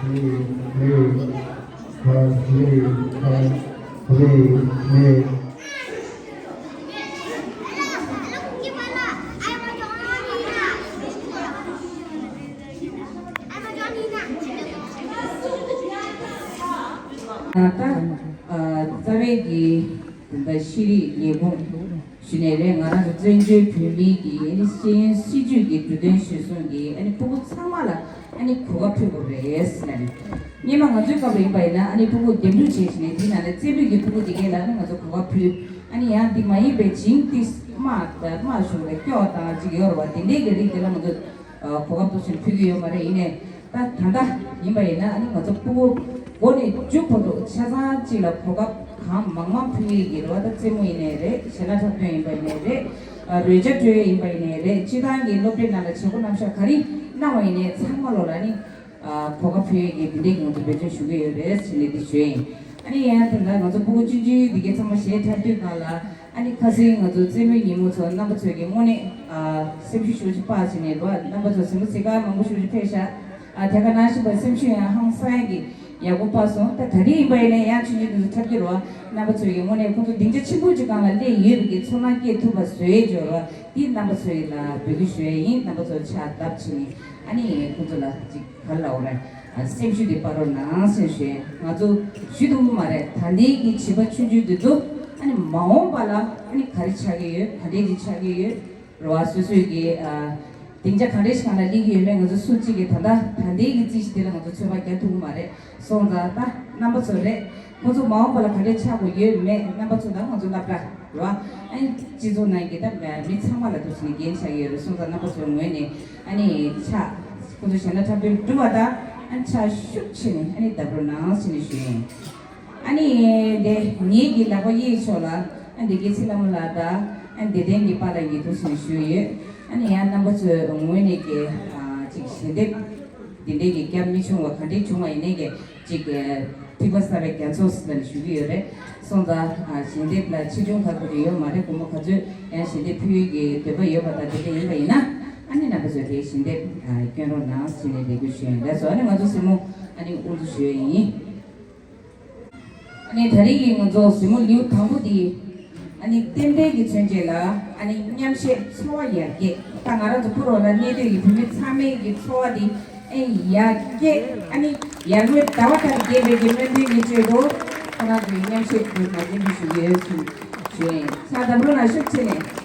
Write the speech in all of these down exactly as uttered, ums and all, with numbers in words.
གཉིས། གཉིས། ཁ། གཉིས། ཁ། གཉིས། གཉིས། ད་ལྟ་རྩ་བའི་གི་ད་ཤེས་རིག་ལས་ཁུངས་ཞུས་ནས་རེད། ང་རང་ཚོ་བཙན་བྱོལ་བོད་མིའི་གི་ཨ་ནི་ཤེས་ཡོན་སྲིད་བྱུས་ཀྱི་འབྲུ་དོན་གཞིར་བཟུང་གི་ཨ་ནི་ཕྲུ་གུ་ཚང་མ་ལ་ཨ་ནི་གོ་སྐབས་ཕུལ་དགོས་རེད་ཟེར་ནས། སྔོན་མ་ང་ཚོའི་སྐབས་ལ་ཡིན་པ་ཡིན་ན་ཨ་ནི་ཕྲུ་གུ་འདེམས་སྒྲུག་བྱས་ནས་དེའི་ནང་ནས་རྩེ་ཕུད་ཀྱི་ཕྲུ་གུ་དེ་གས་ལ་ཨ་ནི་ང་ཚོ་གོ་སྐབས་ཕུལ། ཨ་ནི་ཡང་དེ་མ་ཡིན་པའི་བྱིངས་ཏིས་དམག་དང་དམག་ཞུགས་ལ་སྐྱོ་དང་ཅིག་ཡོད་རེད་བ། དེ་འདྲའི་གི་རིགས་དེ་ལ་ང་ཚོ་གོ་སྐབས་འདུག་ཕྱིན་ཕུལ་གྱི་ཡོད་མ་རེད། ཡིན་ནའི་ད་ད་ལྟ་ཡིན་པ་ཡིན་ན་ཨ་ནི་ང་ཚོ་ཕྲུ་གུ་འགོ་ནས་མཇུག་བར་དུ་ཆ་ཚང་གཅིག་ལ་གོ་སྐབས་གང་མང་མང་ཕུལ་ཡས་ཀྱི་རེད་བ། ད་རྩེད་མོ་ཡིན་ནའི་རེད། གཞས་སྣ་འཁྲབ་སྟོན་ཡིན་པ་ཡིན་ནའི་རེད། རོལ་ཆ་དཀྲོལ་ཡས་ཡིན་པ་ཡིན་ནའི་རེད། སྤྱི་བཏང་གི་སློབ་གྲྭའི་ནང་ལ་བྱེད་སྒོ་རྣམ་གཞག་ག་རེ་གནང་བ་ཡིན་ནའི་ཚང་མ་ལོ་ལ་ནི་གོ་སྐབས་ཕུལ་ཡས་ཀྱི་དེ་འདྲའི་ང་ཚོ་འབད་བརྩོན་ཞུ་གི་ཡོད་རེད་ཟེར་ནས་འདི་ཞུ་ཡིན། ཨ་ནི་ཡང་དེ་འདྲ་ང་ཚོ་ཕྲུ་གུ་ཆུང་ཆུང་འདི་གའི་ཚང་མ་གཞས་འཁྲབ་དུས་སྒང་ལ་ཨ་ནི་ཁ་སང་ང་ཚོ་རྩེད་མོའི་ཉིན་མོ་ཚོ་རྣམ་པ་ཚོས་ཀྱི་དངོས་གནས་ཨ་སེམས་ཤུགས་ཤུགས་ཆེ་སྤར་བྱས་ནས་འགྲོ། རྣམ་པ་ཚོ་གཟིགས་མོ་གཟིགས་ག་མང་པོ་ཤུགས་ཆེ་ཕེབས་ཤག་ཨ་དེ་ག་ནང་བཞིན་པ་སེམས་ཤུགས་ཡང་ཧང་སང་ཡས་ཀྱི་ཡག་པོ་སྤར་སོང་། ད་ད་རེས་ཡིན་པ་ཡིན་ན་ཡང་ཆུང་ཆུང་དེ་ཚོ་འཁྲབ་ཀྱི་རོགས། རྣམ་པ་ཚོས་ཀྱི་དངོས་གནས་ཁོང་ཚོ་སྡིངས་ཆ་ཆེན་པོ་ཅིག་སྒང་ལ་སླེབས་ཡོད་པའི་གི་ཚོར་སྣང་སྐྱེ་ཐུབ་པ་བཟོ་ཡས་འབྱོར་བ་འདི་རྣམ་པ་ཚོ་ཡི་ལ་འབོད་སྐུལ་ཞུ་ཡས་ཡིན། རྣམ་པ་ཚོ་ཕྱག་བརྡབ་བྱས་ནས་ཨ་ནི་ཁོང་ཚོ་ལ་ཅིག་ག་རེ་ལབ་དགོས་རེད། ཨ་སེམས་ཤུགས་དེ་སྤར་རོགས་གནང་ཟེར་ཞུ་ཡས། ང་ཚོ་ཞུ་ཐུབ་ཀྱི་མ་རེད། ད་ལྟའི་གི་བྱིས་པ་ཆུང་ཆུང་དེ་ཚོ་ཨ་ནི་མ་འོངས་པ་ལ་ཨ་ནི་ག་རེ་ཆགས་ཀྱི་ཡོད། ག་འདྲས་ཅིག་ཆགས་ཀྱི་ཡོད། རེད་བ། སོ་སོའི་གི་ཨ་སྡིངས་ཆ་ག་འདྲས་ཤིག་སྒང་ལ་སླེབས་ཀྱི་ཡོད་མེད་ང་ཚོ་སུ་གཅིག་གིས་ད་ལྟ་ད་ལྟའི་གི་རྩིས་གཞི་དེ་ལ་ང་ཚོ་ཚོད་དཔག་རྒྱག་ཐུབ་ཀྱི་མ་རེད། སོང་ཙང་ད་རྣམ་པ་ཚོ་རེད། ཁོང་ཚོ་མ་འོངས་པ་ལ་ག་འདྲས་ཆགས་དགོས་ཡོད་མེད་རྣམ་པ་ཚོ་དང་ང་ཚོ་སློབ་གྲྭ་རེད་བ། ཨ་ནི་སྤྱི་ཚོགས་ནང་གི་ད་མི་ཚང་མ་ལ་འདུག་བྱས་ནས་འགན་ཆགས་ཀྱི་ཡོད་རེད། སོང་ཙང་རྣམ་པ་ཚོའི་ངོས་ནས་ཨ་ནི་ཕྱག་ཁོང་ཚོ་གཞས་སྣ་འཁྲབ་སྟོན་གྲུབ་པ་དང་ཨ་ནི་ཕྱག་ཤུགས་ཆེ་ནས་ཨ་ནི་བརྡབ་རོགས་གནང་ཟེར་ནས་ཞུ་ཡིན། ཨ་ནི་དེ་ངེད་ཀྱི་ལག་པ་གཡས་ཕྱོགས་ལ་ཨ་འདི་གའི་ཚེ་ལྷ་མོ་ལགས་དང་ཨ་འདི་ལྡན་གྱི་པཱ་ལགས་ཀྱི་འདུག་སེ་ཞུས་ཡོད། ཨ་ནི་ཡང་རྣམ་པ་ཚོའི་ངོས་ནས་ཀྱི་ཨ་ཅིག་ཞལ་འདེབས་འདི་འདྲའི་གི་རྒྱབ་མི་ཆུང་བ་ག་འདྲའི་བྱུང་བ་ཡིན་ནའི་ཀྱི་ཅིག་ཐིགས་པ་གསར་པའི་རྒྱ་མཚོ་ཟེར་ནས་ཞུ་གི་ཡོད་རེད། སོང་ཙང་ཨ་ཞལ་འདེབས་ལ་ཆེ་ཆུང་ག་གི་རེ་ཡོད་མ་རེད། སྒོར་མོ་ག་ཚོད་ཡང་ཞལ་འདེབས་ཕུལ་ཡས་ཀྱི་འདོད་པ་ཡོད་པ་དང་དེ་འདྲ་ཡིན་པ་ཡིན་ན་ཨ་ནི་རྣམ་པ་ཚོས་དེའི་ཞལ་འདེབས་ཨ་སྐྱོན་རོགས་གནང་ཟེར་ནས་ལས་འགུལ་ཞུས་ཡིན། ལགས་སོ། ཨ་ནི་ང་ཚོ་གཟིགས་མོ་ཨ་ནི་དབུ་འཛུགས་ཞུ་ཡས་ཡིན། ཨ་ནི་ད་རེས་ཀྱི་ང་ཚོ་གཟིགས་མོ་ལེའུ་དང་པོ་འདི་ཨ་ནི་རྟེན་འབྲེལ་གྱི་མཚོན་བྱེད་ལ་ཨ་ནི་མཉམ་གཤིབ་འཚོ་བ་ཡར་རྒྱས། ད་ང་རང་ཚོ་ཕོ་རོག་ལ་གནས་སྡོད་ཀྱི་བོད་མི་ཚང་མའི་གི་འཚོ་བ་འདི་ཨེ་ཡར་རྒྱས། ཨ་ནི་ཡར་ངོའི་ཟླ་བ་ལྟར་རྒྱས་པའི་གི་སྨོན་འདུན་གྱི་ཆེད་དུ་ཁོ་རང་ཚོའི་མཉམ་གཤིབ་དེ་ནང་འཛིན་དུ་ཞུ་གི་ཡོད་ཟེར་ཞུ་ཡིན། ཕྱག་བརྡབ་རོགས་གནང་། ཤུགས་ཆེ་ནས།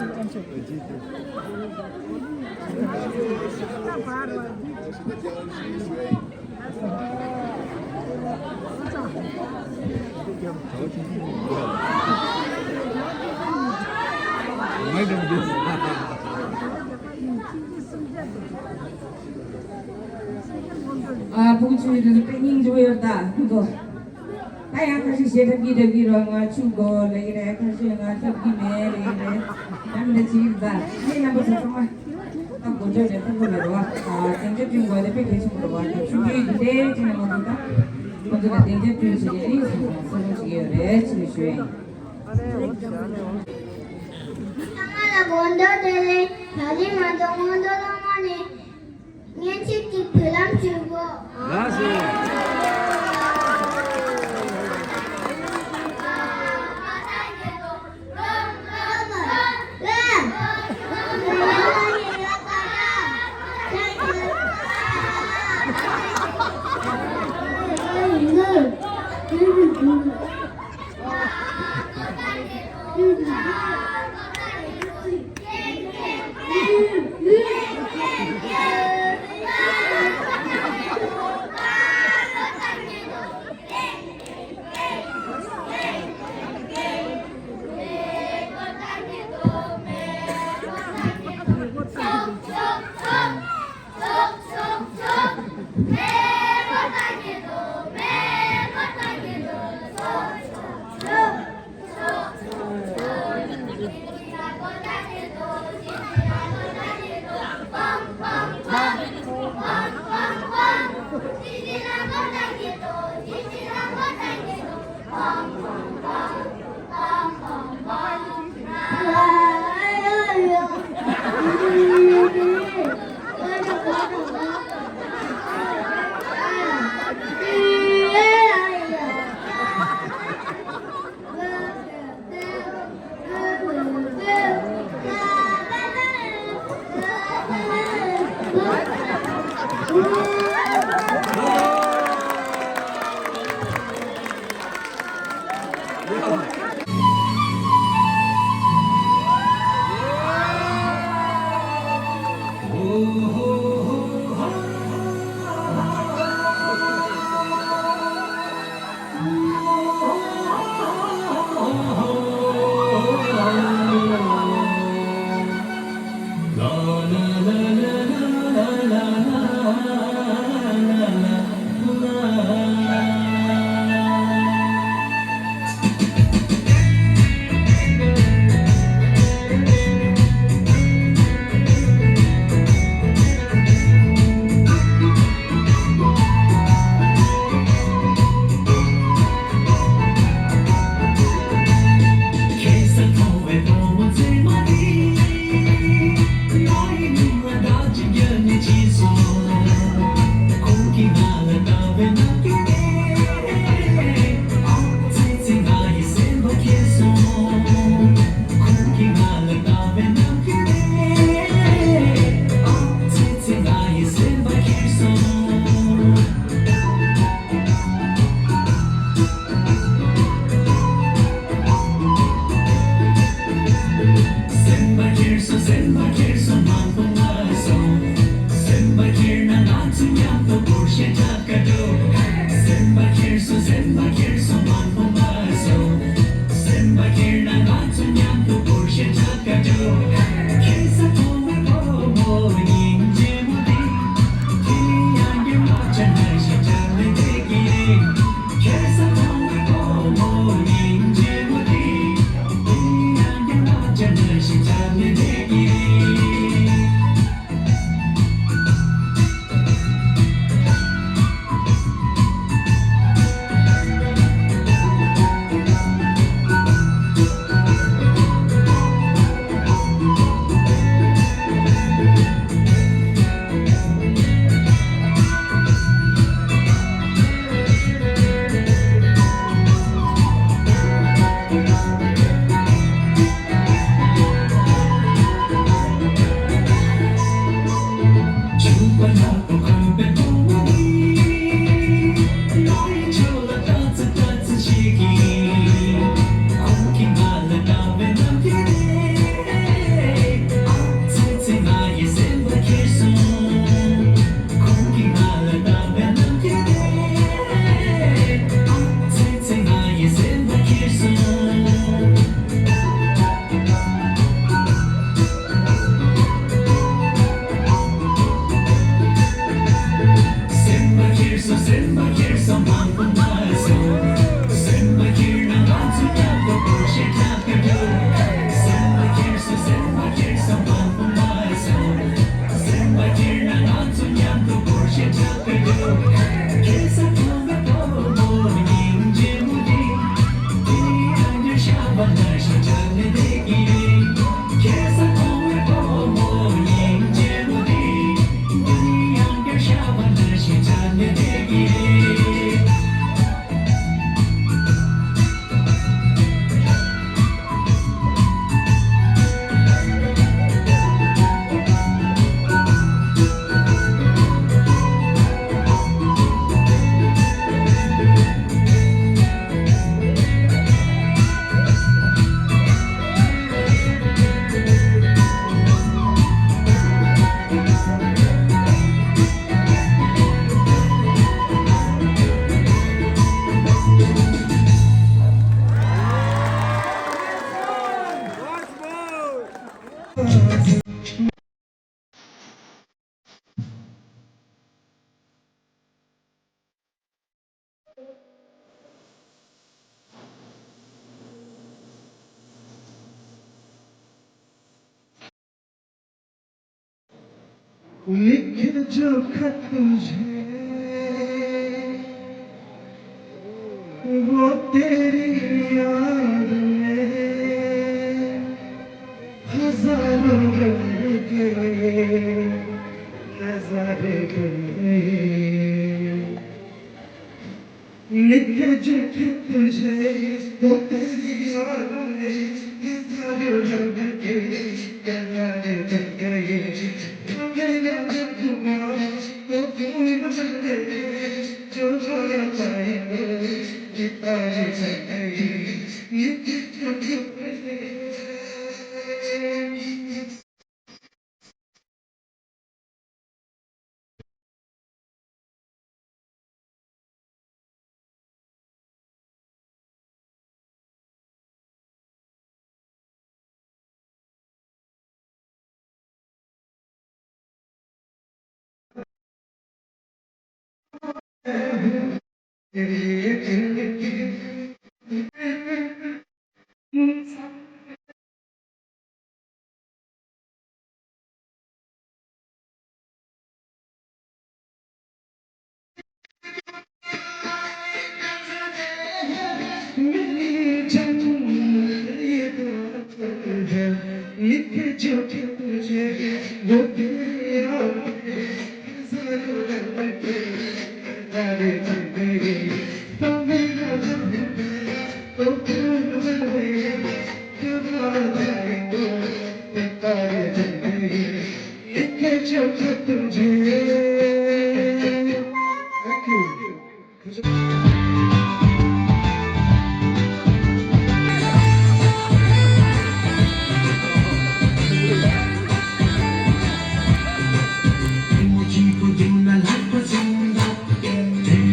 ཨ། ཕུགས་ཆུ་དེ་ཚོ་དཔེ་སྙིང་རྗེ་པོ་ཡོད་ད། ཁོ་ཚོ། ད་ཡང་ཁ་ཤས་ཞེ་ཐབས་ཀྱི་ཐབས་ཀྱི་རོ། ང་ཆུ་དགོས་ལབ་ཀྱི་རེད། ཁ་ཤས་ང་ཐབས་ཀྱི་མེད་ལབ་ཀྱི་རེད། ཡང་མི་འདྲ་བྱེད་ཀྱི་ད། ངས་རྣམ་པ་ཚོ་ཚང་མ་ད་གོ་ཆོད་རེད། ཕུགས་ཁུར་ལ་རེད་བ། ཨ། སྡིངས་ཆ་བསྐྲུན་དགོས་དེ་དཔེ་གལ་ཆེན་པོ་རེད་བ། ད་ཆུ་རྒྱུན་འདི་འདྲའི་ཅིག་ནས་ང་ཚོ་ད་ཁོ་ཚོ་ལ་སྡིངས་ཆ་བསྐྲུན་བྱེད་ཀྱི་ཡིན་ཟེར་ནས་གསལ་པོ་བྱེད་ཀྱི་ཡོད་རེད་ཅེས་ཞུ་ཡ་ཡིན། ཚང་མ་ལ་དགོང་དྲོ་བདེ་ལེགས། ད་རིང་ང་ཚོ་སྔོན་འགྲོ་སློབ་མ་ནས་སྔན་ཆད་ཀྱི་བུ་ལམ་ཞུ་གོ། ལགས་སོ། लिख जो खत तुझे, वो तेरी याद में हजारों रंग के नजर गए। लिखे जो खत तुझे, वो तेरी याद में हजारों रंग के नजर गए। Thank you.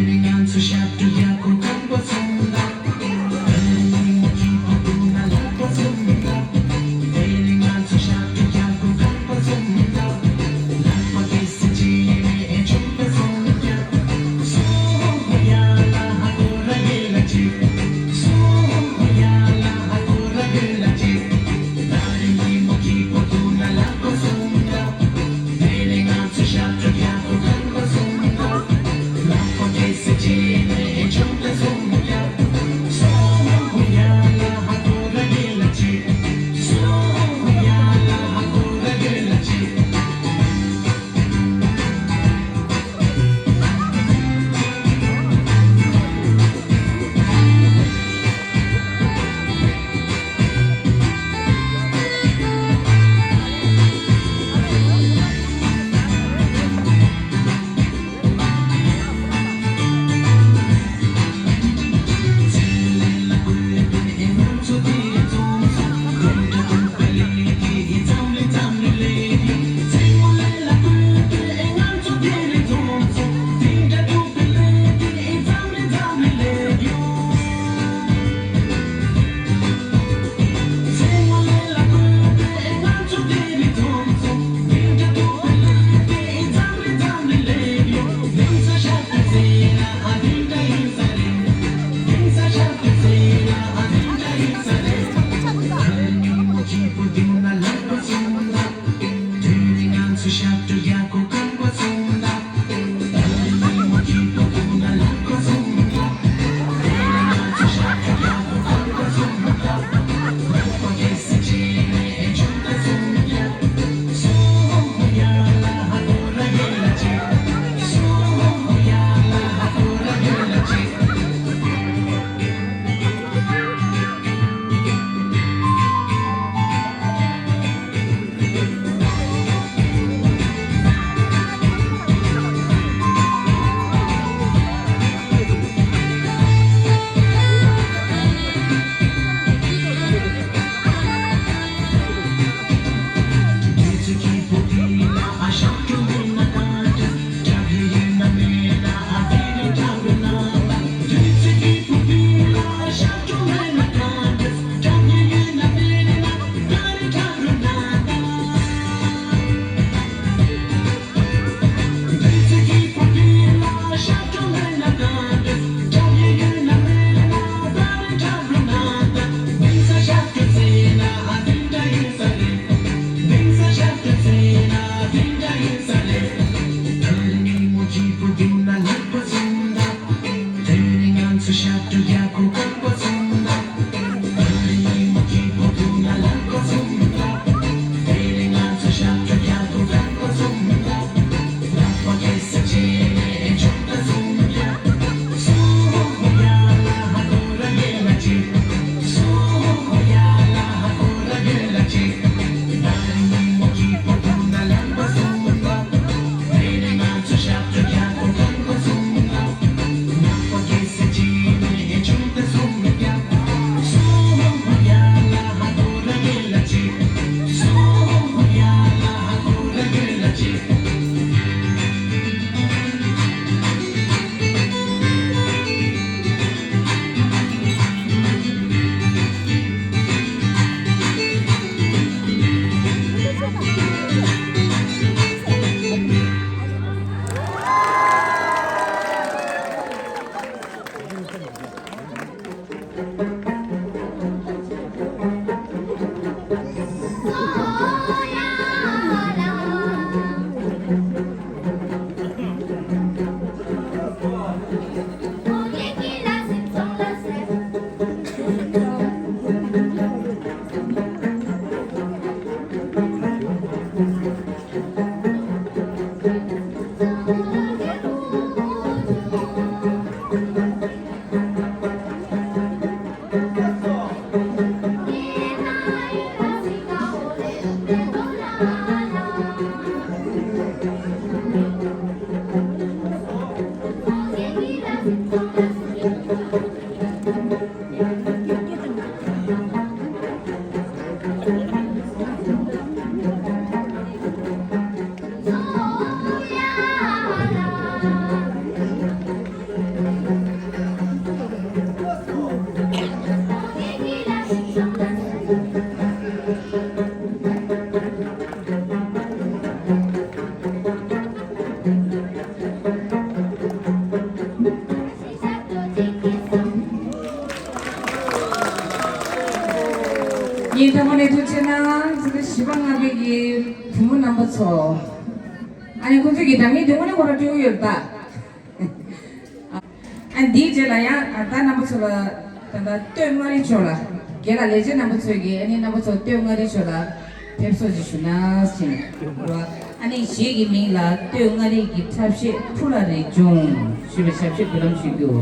ཚོ་བཞི་པ་ལྔ་པའི་གི་བུ་མོ་རྣམ་པ་ཚོ། ཨ་ནི་ཁོང་ཚོས་ཀྱི་སྒྲ་སྙན་དེ་དངོས་གནས་ཁོ་རང་སྤྲོད་ཀྱི་ཡོད་ད། ཨ་འདིའི་རྗེས་ལ་ཡང་ཨ་ད་རྣམ་པ་ཚོ་ལ་ད་ལྟ་སྟོད་མངའ་རིས་ཕྱོགས་ལ་རྒན་ལགས་ལས་བྱེད་རྣམ་པ་ཚོས་ཀྱིས་ཨ་ནི་རྣམ་པ་ཚོ་སྟོད་མངའ་རིས་ཕྱོགས་ལ་ཕེབས་བསུ་ཅིག་ཞུ་ན་ཟེར་ནས་རོ། ཨ་ནི་གཞས་ཀྱི་མིང་ལ་སྟོད་མངའ་རིས་ཀྱི་འཁྲབ་གཞས་ཕུ་ལ་རེ་བྱུང་ཞུས་པའི་ཞབས་ཕྱི་འབུལ་ལམ་ཞུ་རྒྱུ།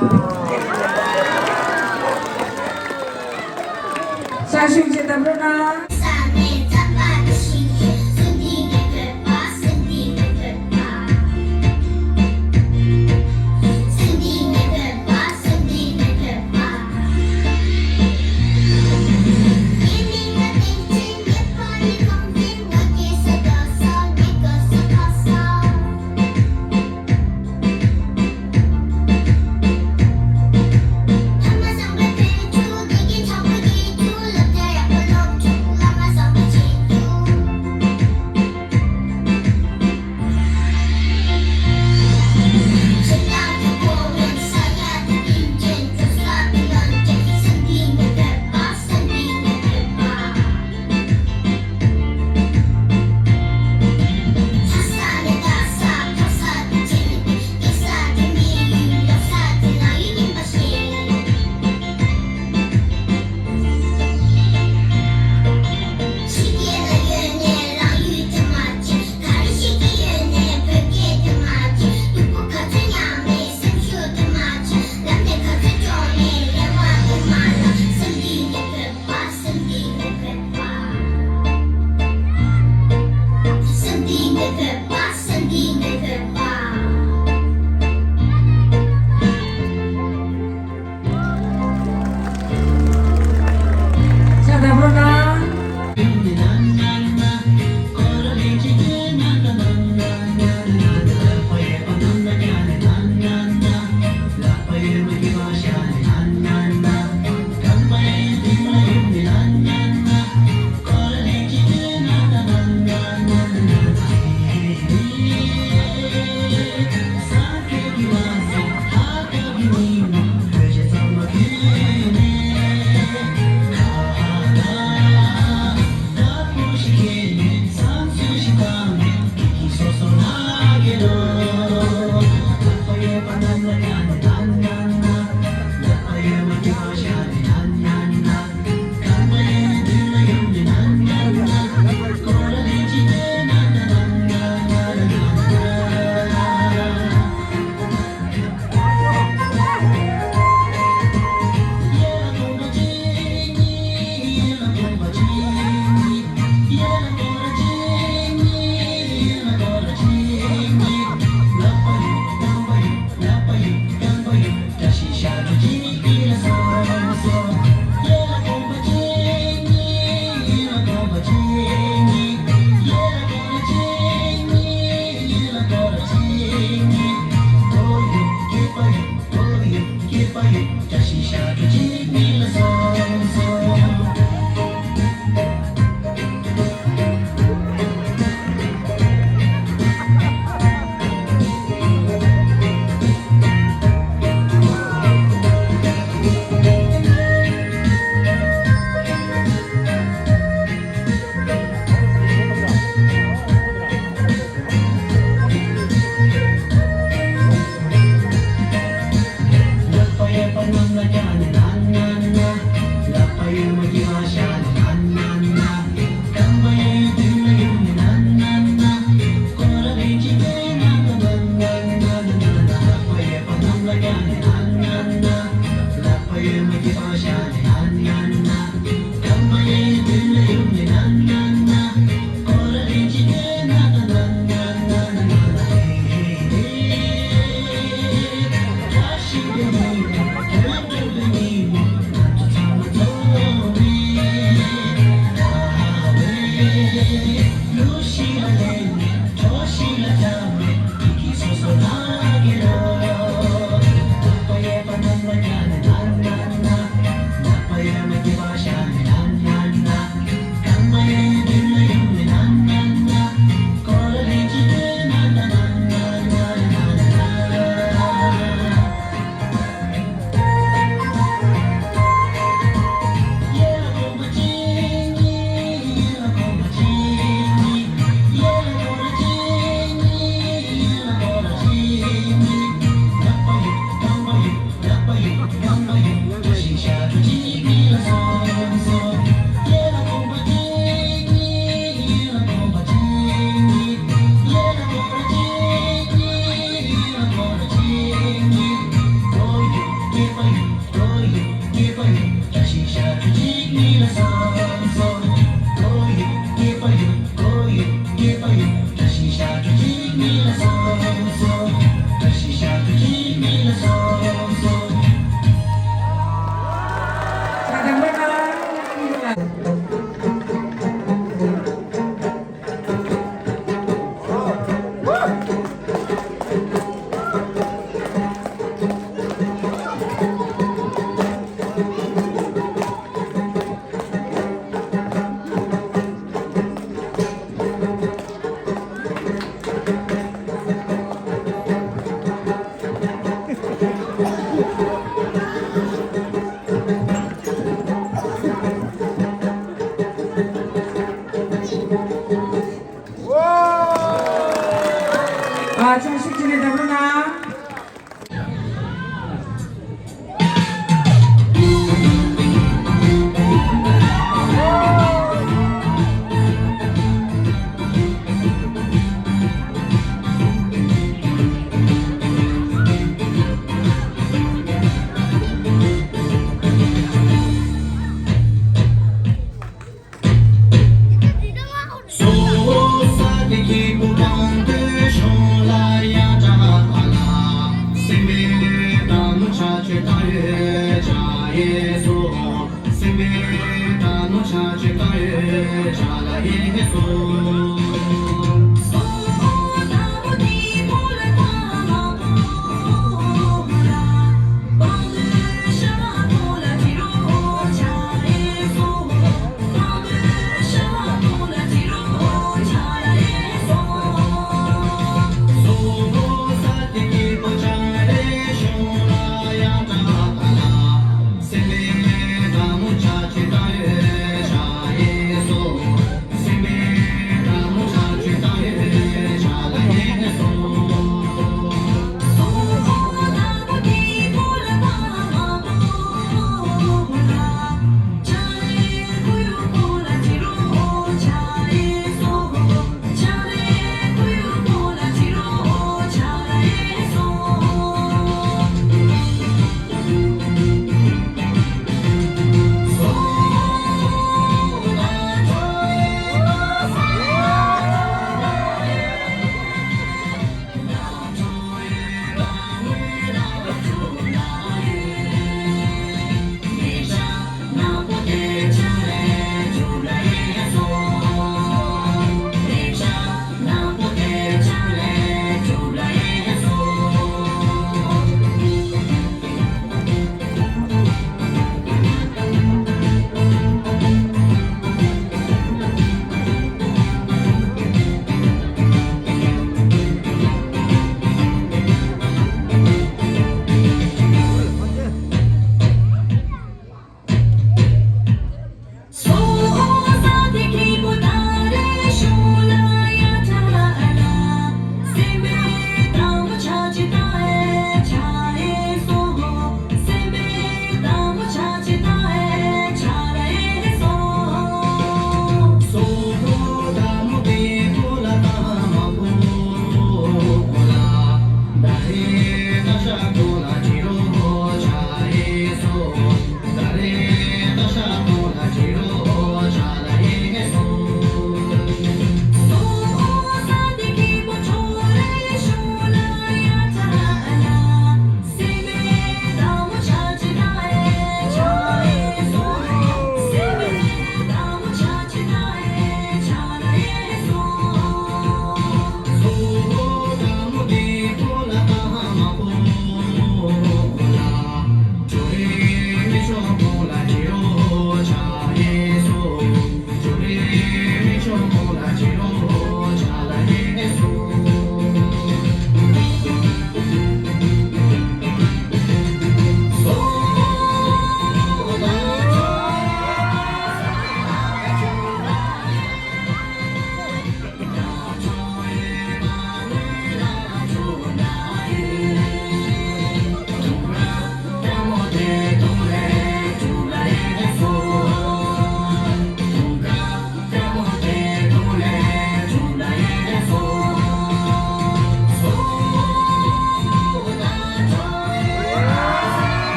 ཤ་ཤུགས་ཆེ་ད་བརོ་ན།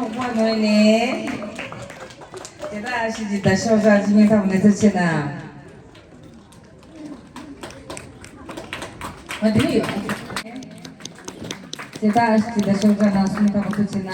ཁོང་པ་ངོས་ནས། དེ་དག་ཨ་ཞེ་ཅིག་ད་ཤོག་བྱ་ཅིག་ངས་ཐམ་ནས་ཚེ་ཆེ་ན། ང་དེ་ཡོད། དེ་དག་ཨ་ཞེ་ཅིག་ད་ཤོག་བྱ་ན་སུམ་ཐམ་ཚེ་ཆེ་ན།